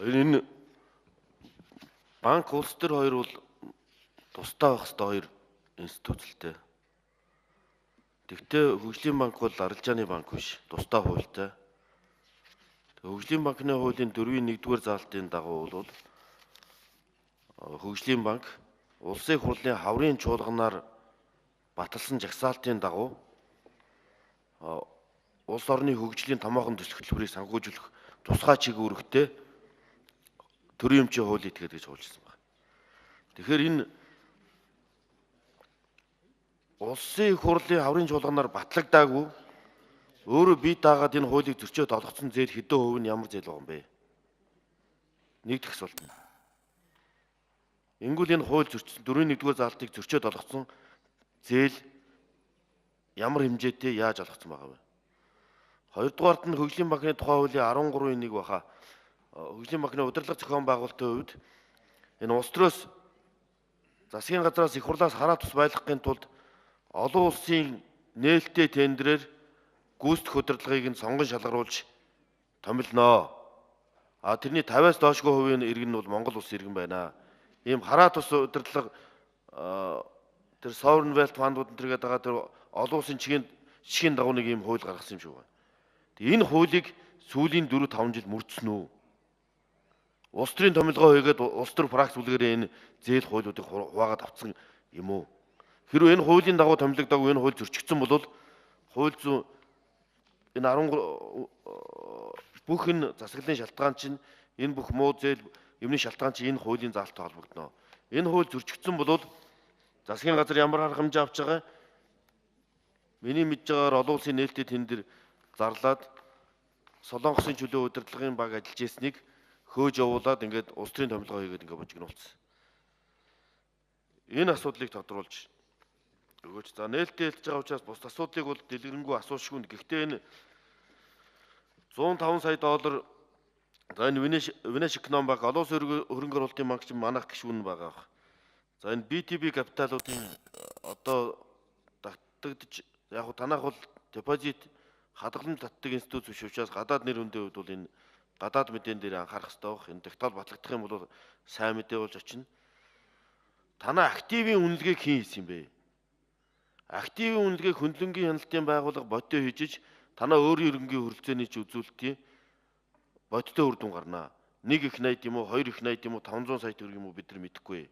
Энэ банк улс төр хоёр бол тусдаа байх ёстой хоёр институцэлтэй. Тэгвэл хөгжлийн банк бол арилжааны банк биш, тусдаа хуультай. Хөгжлийн банкны хуулийн 4-ийн 1-р заалтын дагуу бол хөгжлийн банк улсын хурлын хаврын чуулганаар баталсан жагсаалтын дагуу улс орны хөгжлийн томоохон төсөл хөтөлбөрийг санхүүжүүлэх тусгай чиг үүрэгтэй төрийн өмчийн хууль этгээд гэж хуульчилсан байна. Тэгэхээр энэ улсын их хурлын хаврын чуулганаар батлагдаагүй өөрөө бие даагаад энэ хуулийг зөрчөөд олгоцсон зээл хэдэн хувь нь ямар зээл байгаа юм бэ? Нэг дэх асуулт. Ингүүл энэ хууль зөрчсөн 4-ийн 1-р заалтыг зөрчөөд олгоцсон зээл ямар хэмжээтэй яаж олгоцсон байгаа вэ? Хоёрдугаарт нь хөгжлийн банкны тухай хуулийн 13-ийн 1 баха. Хөгжлийн банкны удирдлага зохион байгуулалтын хувьд энэ улс төрөөс засгийн газраас их хурлаас хараа тус байлгахын тулд олон улсын нээлттэй тендерээр гүйцэтгэх удирдлагыг нь сонгон шалгаруулж томилноо. А тэрний 50-аас доошгүй хувийн иргэн нь бол Монгол улс иргэн байна. Ийм хараа тус удирдлага тэр Sovereign Wealth Fund-ууд энэ төргээд байгаа тэр олон улсын чигийн дагуу нэг ийм хууль гаргасан юм шиг байна. Энэ хуулийг сүүлийн 4-5 жил мөрдсөн үү? Улс төрийн томилгоо хийгээд улс төр пракс үлгэрээ энэ зээл хуулиудыг хуваагаад авцсан юм уу? Хэрвээ энэ хуулийн дагуу томилогдоогүй энэ хууль зөрчигдсөн бол хууль зүйн энэ 13 бүх энэ засаглалын шалтгаан чинь энэ бүх муу зээл юмны шалтгаан чинь энэ хуулийн заалттай холбогдоно. Энэ хууль зөрчигдсөн бол засгийн газар ямар арга хэмжээ авч байгаа? Миний мэдж байгаагаар олон улсын нээлттэй тендер зарлаад Солонгосын чөлөө удирдлагын баг ажиллаж ирснийг хөөж явуулаад ингээд улс төрийн томилгоо хийгээд ингээд бужигнуулсан. Энэ асуудлыг тодруулж өгөөч. За нээлттэй хэлж байгаа учраас бус асуудлыг бол дэлгэрэнгүй асуушгүй. Гэхдээ энэ 105 сая доллар за энэ Внешэкономбанк олон улсын хөрөнгө оруулалтын банк чинь манайх гишүүн байгаа бах. За энэ BTB капиталуудын одоо татагдж яг хуу танах бол депозит хадгаламж татдаг институт биш учраас гадаад нэр хүндийн хувьд бол энэ гадаад мэдээн дээр анхаарах хэрэгтэй байх. Энэ тогтоол батлагдах юм бол сайн мэдээ болж очино. Танай активын үнэлгээг хэн хийсэн юм бэ? Активын үнэлгээг хөндлөнгийн хяналтын байгууллага бодтой хийжиж танаа өөрийн хөрөнгийн хөрөлцөөний ч үзүүлэлтийн бодтой үр дүн гарнаа. 1 их 80 юм уу, 2 их 80 юм уу, 500 сая төгрөг юм уу бид нар мэдэхгүй.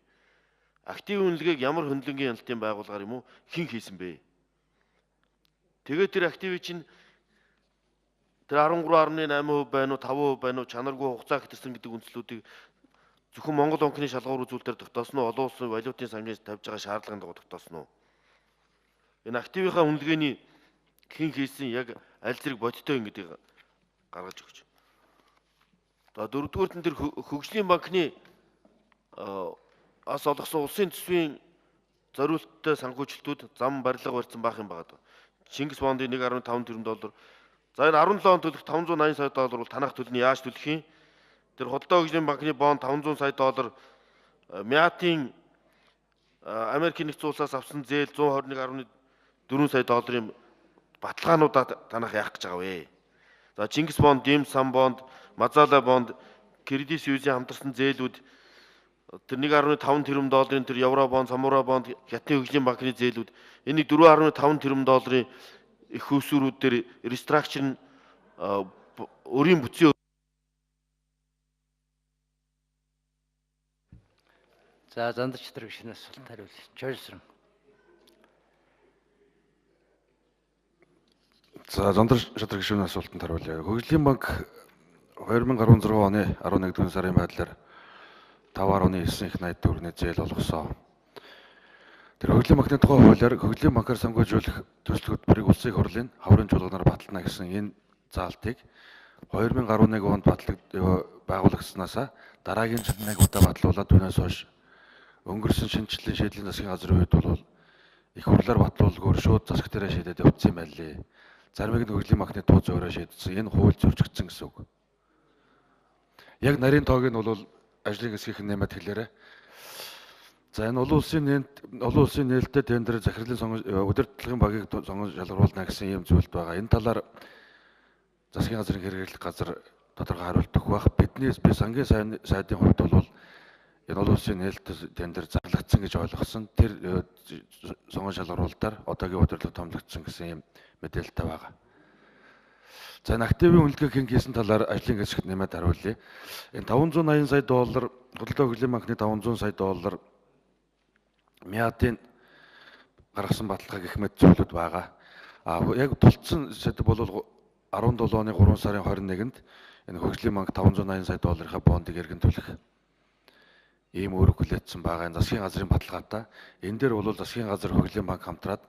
Активын үнэлгээг ямар хөндлөнгийн хяналтын байгууллагаар юм уу хэн хийсэн бэ? Тэгээд тэр активыг чинь тэр 13.8% байна уу, 5% байна уу, чанаргүй хугацаа хэтэрсэн гэдэг үндслүүдийг зөвхөн Монгол банкны шалгуур үзүүлэлтээр тогтоосон уу, олон улсын валютын сангийн тавьж байгаа шаардлагын дагуу тогтоосон уу? Энэ активынхаа үнэлгээний хэн хийсэн яг аль зэрэг бодиттой ингэдийг гаргаж өгч. За дөрөвдүгээрт нь тэр хөгжлийн банкны ас олгосон улсын төсвийн зориулттай санхүүжилтүүд зам барилга барьсан байх юм байгаа. Чингис бондын 1.5 тэрбум доллар. За энэ 17 он төлөх 580 сая доллар бол танах төлний яаж төлөх юм? Тэр худалдаа хөгжлийн банкны бонд 500 сая доллар, МИАТ-ийн Америкийн нэгдсэн улсаас авсан зээл 121.4 сая долларын баталгаануудаа танах яах гэж байгаа вэ? За Чингис бонд, Дим Сам бонд, Мазала бонд, Кредит Сюзийн хамтарсан зээлүүд тэр 1.5 тэрбум долларын тэр Евро бонд, Самура бонд, Хятадын хөгжлийн банкны зээлүүд энийг 4.5 тэрбум долларын их хөвсөрүүд дээр рестракшн өрийн бүтцийн За Зандар Чатраг гишүүнээс асуулт хариулъя. Чойрсрон. За Зандар Шатраг гишүүний асуултанд хариулъя. Хөгжлийн банк 2016 оны 11-р сарын байдлаар 5.9 их 80 төгрөгийн зээл олгосон. Тэр хөгжлийн банкны тухай хуулиар хөгжлийн банкар санхүүжүүлэх төсөл хөтөлбөрийг улсын их хурлын хаврын чуулганаар батална гэсэн энэ заалтыг 2011 онд байгуулагдсанаасаа дараагийн жил нэг удаа батлуулаад түүнээс хойш өнгөрсөн шинэчлэлийн шийдлийн засгийн газрын үед бол их хурлаар батлуулгүйгээр шууд засаг дээрээ шийдээд явцсан юм байлээ. Заримыг нь хөгжлийн банкны туу зөөрөө шийдсэн. Энэ хууль зөрчигдсөн гэсэн үг. Яг нарийн тоог нь бол ажлын хэсгийнх нь нэмээд хэлээрэй. За энэ олон улсын нээлттэй тендер захирлын сонгон удирдлагын багийг сонгон шалгаруулна гэсэн ийм зүйлд байгаа. Энэ талаар засгийн газрын хэрэглэх газар тодорхой хариулт өгөх байх. Бидний би сангийн сайдын хувьд бол энэ олон улсын нээлттэй тендер зарлагдсан гэж ойлгосон. Тэр сонгон шалгаруулалтаар одоогийн удирдлага томилогдсон гэсэн юм мэдээлэлтэй байгаа. За энэ активын үнэлгээ хэн хийсэн талаар ажлын хэсэгт нэмээд хариулъя. Энэ 580 сая доллар худалдаа хөгжлийн банкны 500 сая доллар МИАТ-ын гаргасан баталгаа гэх мэт зүйлүүд байгаа. А яг тулцсан сэдэв бол 17 оны 3 сарын 21-нд энэ хөгжлийн банк 580 сая долларын бондыг эргэн төлөх ийм үүрэг хүлээсэн байгаа. Энэ засгийн газрын баталгаатай. Энэ дээр бол засгийн газар хөгжлийн банк хамтраад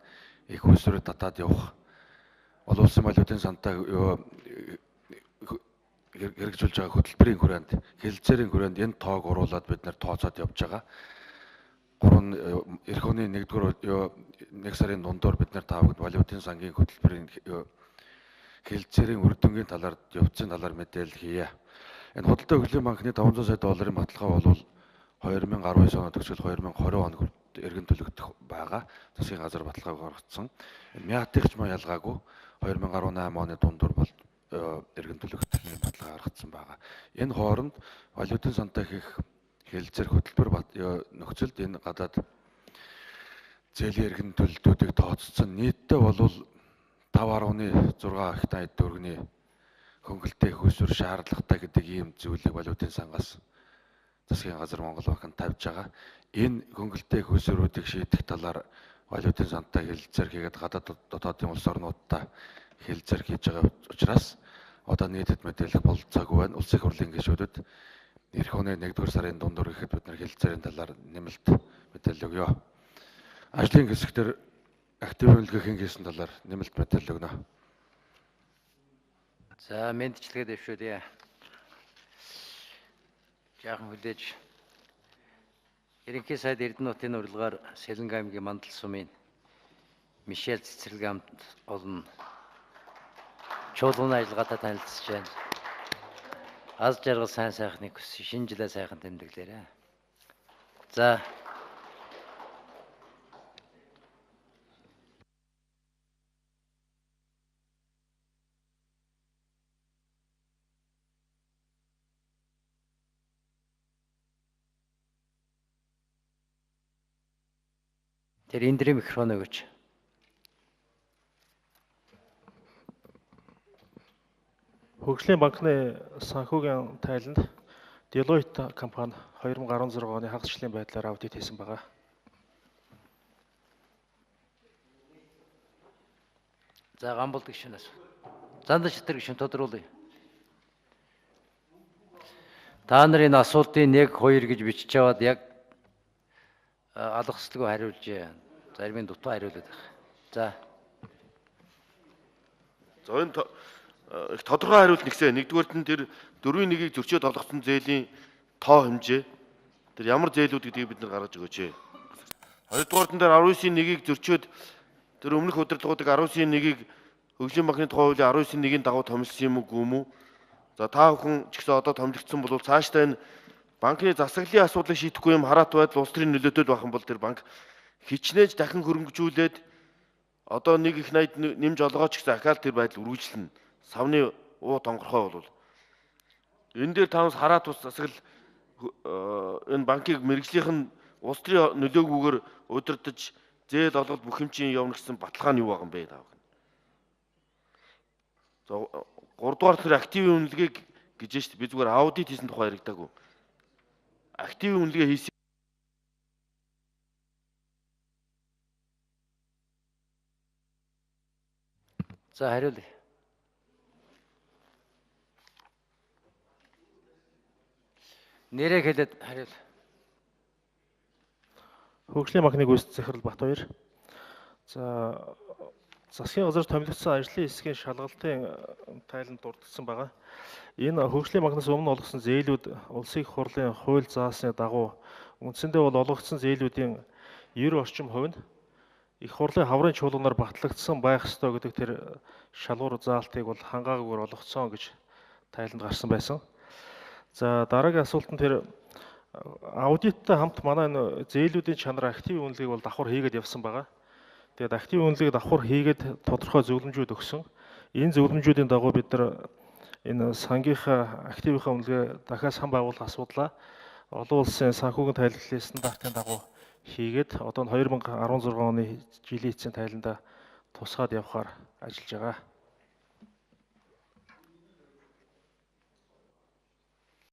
их усрыг татаад явах олон улсын валютын сантай хэрэгжүүлж байгаа хөтөлбөрийн хүрээнд, хэлэлцээрийн хүрээнд энэ тоог оруулаад бид нэр тооцоод явж байгаа. 3 эх оны 1-р 1 сарын дундуур бид нэр таавагд валютын сангийн хөтөлбөрийн хэлэлцээрийн үр дүнгийн талаар явцын талаар мэдээлэл хийе. Энэ худалдаа хөгжлийн банкны 500 сая долларын баталгаа бол 2019 оны төгсгөл 2020 он эргэн төлөгдөх байгаа. Засгийн газар баталгааг гаргацсан. МИАТ-ийнх ч мөн ялгаагүй 2018 оны дундуур бол эргэн төлөгдөх баталгаа гаргацсан байгаа. Энэ хооронд валютын сантай хийх хэлэлцээр хөтөлбөр нөхцөлд энэ гадаад зээлийн эргэн төлөлтүүдийг тооцсон. Нийтдээ бол 5.6 их 80 төгрөгийн хөнгөлтэй их усүр шаардлагатай гэдэг ийм зүйлийг валютын сангаас засгийн газар Монгол банкнд тавьж байгаа. Энэ хөнгөлтэй их усүрүүдийг шийдэх талаар валютын сантай хэлэлцээр хийгээд гадаад дотоодын улс орнуудтай хэлэлцээр хийж байгаа учраас одоо нийтэд мэдээлэх бололцоогүй байна. Улсын их хурлын гишүүдэд эх оны 1-р сарын дундуур гэхэд бид нар хэлэлцээрийн талаар нэмэлт мэдээлэл өгье. Ажлын хэсэгтэр актив үнэлгээ хэн хийсэн талаар нэмэлт мэдээлэл өгнө. За мэдчилгээ дэвшүүлье. Жаахан хүлээж Ерөнхий сайд Эрдэнэ хотын урилгаар Сэлэнг аймгийн Мандал сумын Мишель Цэцэрлэг амт олон чуулганы ажиллагаатай танилцж байна. Аз жаргал сайн сайхныг хүссэн шинэ жилээ сайхан тэмдэглээрэй. За тэр эндрийн микрофон өгөөч. Хөгжлийн банкны санхүүгийн тайланд Deloitte компани 2016 оны хагас жилийн байдлаар аудит хийсэн байгаа. За Гамболд гишүүнээс. Зандаш шатар гишүүн тодруулъя. Та нарын асуултын 1 2 гэж бичиж аваад яг алгасдаггүй хариулжээ. Зарим нь дутуу хариулаад байх. За. За энэ их тодорхой хариулт нэгсэ. Нэгдүгээрт нь тэр 4-1-ийг зөрчөөд олгоцсон зээлийн тоо хэмжээ. Тэр ямар зээлүүд гэдгийг бид нар гаргаж өгөөч. Хоёрдугаарт нь тэр 19-ийн 1-ийг зөрчөөд тэр өмнөх удирдлагуудыг 19-ийн 1-ийг Хөгжлийн банкны тухай хуулийн 19-ийн 1-ийн дагуу томилсон юм уу юм уу? За та бүхэн ч гэсэн одоо томилогдсон бол цаашдаа энэ банкны засаглалын асуудлыг шийдэхгүй юм хараат байдал улс төрийн нөлөөтэй байх юм бол тэр банк хичнээн дахин хөрөнгөжүүлээд одоо нэг их 80 нэмж олгооч гэсэн ахаал тэр байдал үргэлжлэнэ. Савны уу тонгорхой бол энэ дээр таанаас хараат ус засаглал энэ банкыг мэрэгжлийнх нь улс төрийн нөлөөгүйгээр удирдах зээл олголт бүх юм чинь явна гэсэн баталгаа нь юу байгаа юм бэ таав. За 3 дугаар тэр активын үнэлгээг гэж шүү дээ. Би зүгээр аудит хийсэн тухай яригдаагүй. Активын үнэлгээ хийсэн За хариулъя. Нэрээ хэлээд хариул. Хөгжлийн банкны гүйцэтгэх захирал Батбаяр. За засгийн газар томилогдсон ажлын хэсгийн шалгалтын тайланд дурдсан байгаа. Энэ хөгжлийн банкнаас өмнө олгосон зээлүүд улсын их хурлын хууль заасны дагуу үндсэндээ бол олгогдсон зээлүүдийн 90 орчим хувь нь их хурлын хаврын чуулганаар батлагдсан байх ёстой гэдэг тэр шалгуур заалтыг бол хангаагүйгээр олгоцсон гэж тайланд гарсан байсан. За дараагийн асуулт нь тэр аудиттай хамт манай энэ зээлүүдийн чанар актив үнэлгээг бол давхар хийгээд явсан байгаа. Тэгээд актив үнэлгээг давхар хийгээд тодорхой зөвлөмжүүд өгсөн. Энэ зөвлөмжүүдийн дагуу бид нар Энэ сангийнхаа активынхаа үнэлгээ дахиад сан байгуулах асуудлаа олон улсын санхүүгийн тайлглалын стандартын дагуу хийгээд одоо 2016 оны жилийн эцсийн тайландаа тусгаад явахаар ажиллаж байгаа.